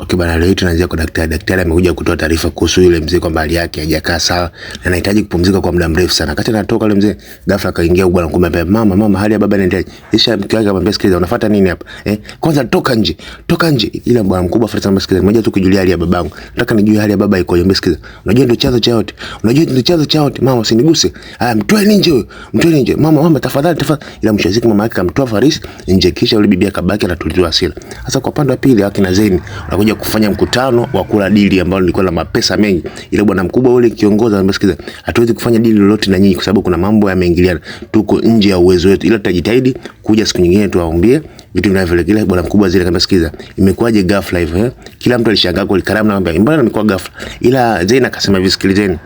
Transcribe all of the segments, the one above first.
Okay bana, leo tunaanzia kwa daktari. Daktari amekuja kutoa taarifa kuhusu yule mzee kwamba hali yake haijakaa sawa na anahitaji kupumzika kwa muda mrefu sana. Wakati anatoka yule mzee, ghafla akaingia bwana mkubwa, ambaye mama, mama, hali ya baba inaendelea. Kisha mke wake akamwambia, sikiliza, unafuata nini hapa? Kwanza toka nje, toka nje. Ila bwana mkubwa afuata sana, sikiliza, ngoja tu kujulia hali ya babangu. Nataka nijue hali ya baba ikoje. Mwambie, sikiliza, unajua ndio chanzo cha yote. Unajua ndio chanzo cha yote. Mama, usiniguse. Haya, mtoe nje huyo. Mtoe nje. Mama, mama, tafadhali, tafadhali. Ila mwisho wa siku mama yake akamtoa Faris nje, kisha yule bibi akabaki anatuliza hasira. Sasa kwa upande wa pili, akina Zeni wanakuja kufanya mkutano wa kula dili ambao lilikuwa la mapesa mengi. Ile bwana mkubwa ule kiongozi anamsikiza, hatuwezi kufanya dili lolote na nyinyi kwa sababu kuna mambo yameingiliana, tuko nje ya uwezo wetu, ila tutajitahidi kuja siku nyingine tuwaambie vitu vinavyoelekea. Bwana mkubwa zile kama sikiza, imekuwaje ghafla hivyo eh? Kila mtu alishangaa kwa karamu na mambo, mbona imekuwa ghafla? Ila Zaina akasema hivi, sikilizeni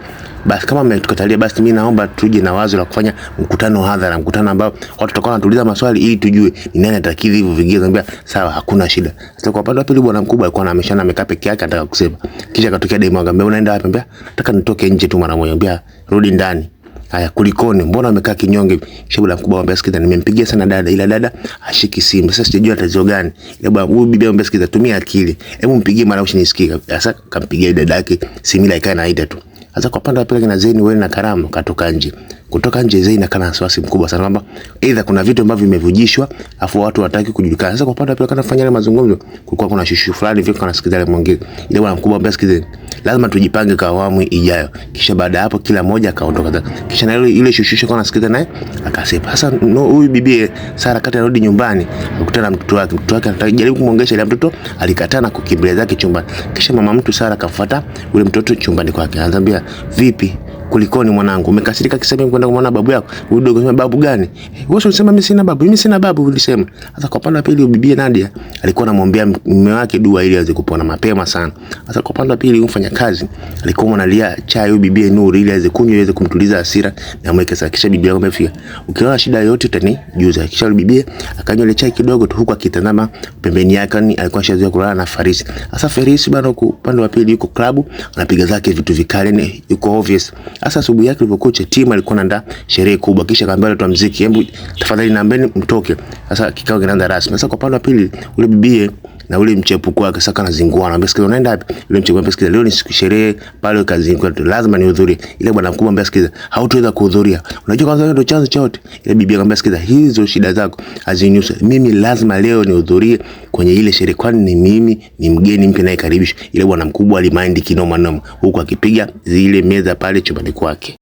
basi kama mmetukatalia, basi mimi naomba tuje na wazo la kufanya mkutano hadhara, mkutano ambao watu tutakuwa wanatuuliza maswali ili tujue ni nani atakidhi hivyo vigezo. Niambia sawa, hakuna shida. Sasa kwa upande wa pili, bwana mkubwa alikuwa ameshana amekaa peke yake anataka kusema, kisha akatokea demu akamwambia, unaenda wapi? Anambia nataka nitoke nje tu mara moja. Anambia rudi ndani. Haya, kulikoni? Mbona amekaa kinyonge? Kisha bwana mkubwa anambia, sikiza, nimempigia sana dada, ila dada hashiki simu. Sasa sijajua tatizo gani. Ila bwana huyu bibi anambia, sikiza, tumia akili, hebu mpigie mara ushinisikie. Sasa kampigia dada yake simu, ila ikae naita tu. Sasa kwa upande wa pili kina Zeni wewe na Karamu katoka nje. Kutoka nje Zeni akawa na wasiwasi mkubwa sana kwamba either kuna vitu ambavyo vimevujishwa afu watu hawataki kujulikana. Sasa kwa upande wa pili kana fanya mazungumzo, kulikuwa kuna shushu fulani hivi kana sikiza ile mwingine. Ile bwana mkubwa ambaye sikiza, lazima tujipange kwa awamu ijayo. Kisha baada hapo kila mmoja akaondoka. Kisha na ile shushu kana sikiza naye akasema. Sasa no, huyu bibi Sara kati anarudi nyumbani akakutana na mtoto wake. Mtoto wake anataka jaribu kumuongesha ile mtoto alikataa na kukimbilia zake chumbani. Kisha mama mtu Sara akamfuata ule mtoto chumbani kwake. Anamwambia, vipi, kulikoni mwanangu, umekasirika kisa mimi kwenda kumwona babu yako? Huyu dogo anasema, babu gani? Wewe unasema mimi sina babu, mimi sina babu ulisema. Sasa kwa upande wa pili bibi Nadia alikuwa anamwombea mume wake dua ili aweze kupona mapema sana. Sasa kwa upande wa pili mfanyakazi alikuwa analia chai huyu bibi Nuru ili aweze kunywa iweze kumtuliza hasira na mweke sawa. Kisha bibi yako amefika, ukiona shida yoyote utanijuza. Kisha bibi akanywa ile chai kidogo tu huku akitazama pembeni yake, yani alikuwa ashazoea kulala na Farisi. Sasa Farisi bado huko upande wa pili yuko klabu anapiga zake vitu vikali, yani yuko obvious. Sasa asubuhi yake ilipokucha, timu alikuwa anaandaa sherehe kubwa, kisha akaambia watu wa muziki, hebu tafadhali naombeni mtoke. Sasa kikao kinaanza rasmi. Sasa kwa upande wa pili ule bibie na ule mchepuko wake sasa kanazingua, anambia sikiza, unaenda wapi? Ule mchepuko anambia sikiza, leo ni siku sherehe pale kazini kwetu, lazima nihudhurie. Ile bwana mkubwa anambia sikiza, hautaweza kuhudhuria, unajua kwanza ndio chanzo cha yote. Ile bibi akamwambia sikiza, hizo shida zako hazinihusu mimi, lazima leo nihudhurie kwenye ile sherehe, kwani ni mimi ni mgeni mpya nayekaribishwa. Ile bwana mkubwa alimind kinoma noma, huku akipiga zile meza pale chumbani kwake.